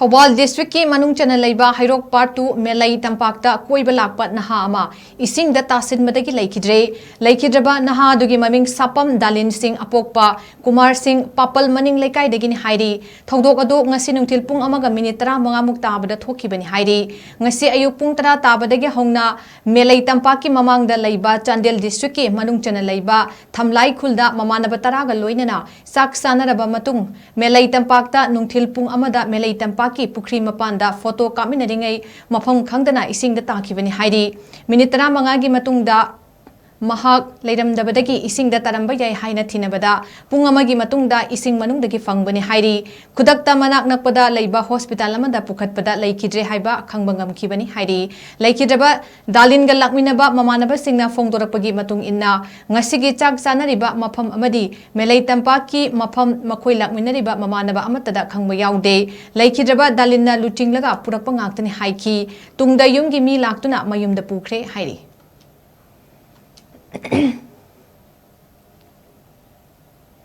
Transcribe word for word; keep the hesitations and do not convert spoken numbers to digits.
ꯊꯧꯕꯥꯜ ꯗꯤꯁꯇ꯭ꯔꯤꯛꯀꯤ ꯃꯅꯨꯡ ꯆꯟꯅ ꯂꯩꯕ ꯍꯩꯔꯣꯛ ꯄꯥꯔꯠ ꯇꯨ ꯃꯦꯂꯩ ꯇꯝꯄꯥꯛꯇ ꯀꯣꯏꯕ ꯂꯥꯛꯄ ꯅꯍꯥ ꯑꯃ ꯏꯁꯤꯡꯗ ꯇꯥꯁꯤꯟꯕꯗꯒꯤ ꯂꯩꯈꯤꯗ꯭ꯔꯦ꯫ ꯂꯩꯈꯤꯗ꯭ꯔꯕ ꯅꯍꯥ ꯑꯗꯨꯒꯤ ꯃꯃꯤꯡ ꯁꯥꯄꯝ ꯗꯥꯂꯤꯟ ꯁꯤꯡ, ꯑꯄꯣꯛꯄ ꯀꯨꯃꯥꯔ ꯁꯤꯡ, ꯄꯥꯄꯜ ꯃꯅꯤꯡ ꯂꯩꯀꯥꯏꯗꯒꯤꯅꯤ ꯍꯥꯏꯔꯤ꯫ ꯊꯧꯗꯣꯛ ꯑꯗꯨ ꯉꯁꯤ ꯅꯨꯡꯊꯤꯜ ꯄꯨꯡ ꯑꯃꯒ ꯃꯤꯅꯤꯠ ꯇꯔꯥꯃꯉꯥꯃꯨꯛ ꯇꯥꯕꯗ ꯊꯣꯛꯈꯤꯕꯅꯤ ꯍꯥꯏꯔꯤ꯫ ꯉꯁꯤ ꯑꯌꯨꯛ ꯄꯨꯡ ꯇꯔꯥ ꯇꯥꯕꯗꯒꯤ ꯍꯧꯅ ꯃꯦꯂꯩ ꯇꯝꯄꯥꯛꯀꯤ ꯃꯃꯥꯡꯗ ꯂꯩꯕ ꯆꯥꯟꯗꯦꯜ ꯗꯤꯁꯇ꯭ꯔꯤꯛꯀꯤ ꯃꯅꯨꯡ ꯆꯟꯅ ꯂꯩꯕ ꯊꯝꯂꯥꯏ ꯈꯨꯜꯗ ꯃꯃꯥꯟꯅꯕ ꯇꯔꯥꯒ ꯂꯣꯏꯅꯅ ꯆꯥꯛ ꯆꯥꯅꯔꯕ ꯃꯇꯨꯡ, ꯃꯦꯂꯩ ꯇꯝꯄꯥꯛꯇ ꯅꯨꯡꯊꯤꯜ ꯄꯨꯡ ꯑꯃꯗ ꯃꯦꯂꯩ ꯇꯝꯄꯥꯛꯀꯤ ꯄꯨꯈ꯭ꯔꯤ ꯃꯄꯥꯟꯗ ꯐꯣꯇꯣ ꯀꯥꯞꯃꯤꯟꯅꯔꯤꯉꯩ ꯃꯐꯝ ꯈꯪꯗꯅ ꯏꯁꯤꯡꯗ ꯇꯥꯈꯤꯕꯅꯤ ꯍꯥꯏꯔꯤ꯫ ꯃꯤꯅꯤꯠ ꯇꯔꯥꯃꯉꯥꯒꯤ ꯃꯇꯨꯡꯗ ꯃꯍꯥꯛ ꯂꯩꯔꯝꯗꯕꯗꯒꯤ ꯏꯁꯤꯡꯗ ꯇꯥꯔꯝꯕ ꯌꯥꯏ ꯍꯥꯏꯅ ꯊꯤꯅꯕꯗ ꯄꯨꯡ ꯑꯃꯒꯤ ꯃꯇꯨꯡꯗ ꯏꯁꯤꯡ ꯃꯅꯨꯡꯗꯒꯤ ꯐꯪꯕꯅꯤ ꯍꯥꯏꯔꯤ꯫ ꯈꯨꯗꯛꯇ ꯃꯅꯥꯛ ꯅꯛꯄꯗ ꯂꯩꯕ ꯍꯣꯁꯄꯤꯇꯥꯜ ꯑꯃꯗ ꯄꯨꯈꯠꯄꯗ ꯂꯩꯈꯤꯗ꯭ꯔꯦ ꯍꯥꯏꯕ ꯈꯪꯕ ꯉꯝꯈꯤꯕꯅꯤ ꯍꯥꯏꯔꯤ꯫ ꯂꯩꯈꯤꯗ꯭ꯔꯕ ꯗꯥꯂꯤꯟꯒ ꯂꯥꯛꯃꯤꯟꯅꯕ ꯃꯃꯥꯟꯅꯕꯁꯤꯡꯅ ꯐꯣꯡꯗꯣꯔꯛꯄꯒꯤ ꯃꯇꯨꯡ ꯏꯟꯅ, ꯉꯁꯤꯒꯤ ꯆꯥꯛ ꯆꯥꯅꯔꯤꯕ ꯃꯐꯝ ꯑꯃꯗꯤ ꯃꯦꯂꯩ ꯇꯝꯄꯥꯛꯀꯤ ꯃꯐꯝ ꯃꯈꯣꯏ ꯂꯥꯛꯃꯤꯟꯅꯔꯤꯕ ꯃꯃꯥꯟꯅꯕ ꯑꯃꯠꯇꯗ ꯈꯪꯕ ꯌꯥꯎꯗꯦ꯫ ꯂꯩꯈꯤꯗ꯭ꯔꯕ ꯗꯥꯂꯤꯟꯅ ꯂꯨꯆꯤꯡꯂꯒ ꯄꯨꯔꯛꯄ ꯉꯥꯛꯇꯅꯤ ꯍꯥꯏꯈꯤ꯫ ꯇꯨꯡꯗ ꯌꯨꯝꯒꯤ ꯃꯤ ꯂꯥꯛꯇꯨꯅ ꯃꯌꯨꯝꯗ ꯄꯨꯈ꯭ꯔꯦ ꯍꯥꯏꯔꯤ꯫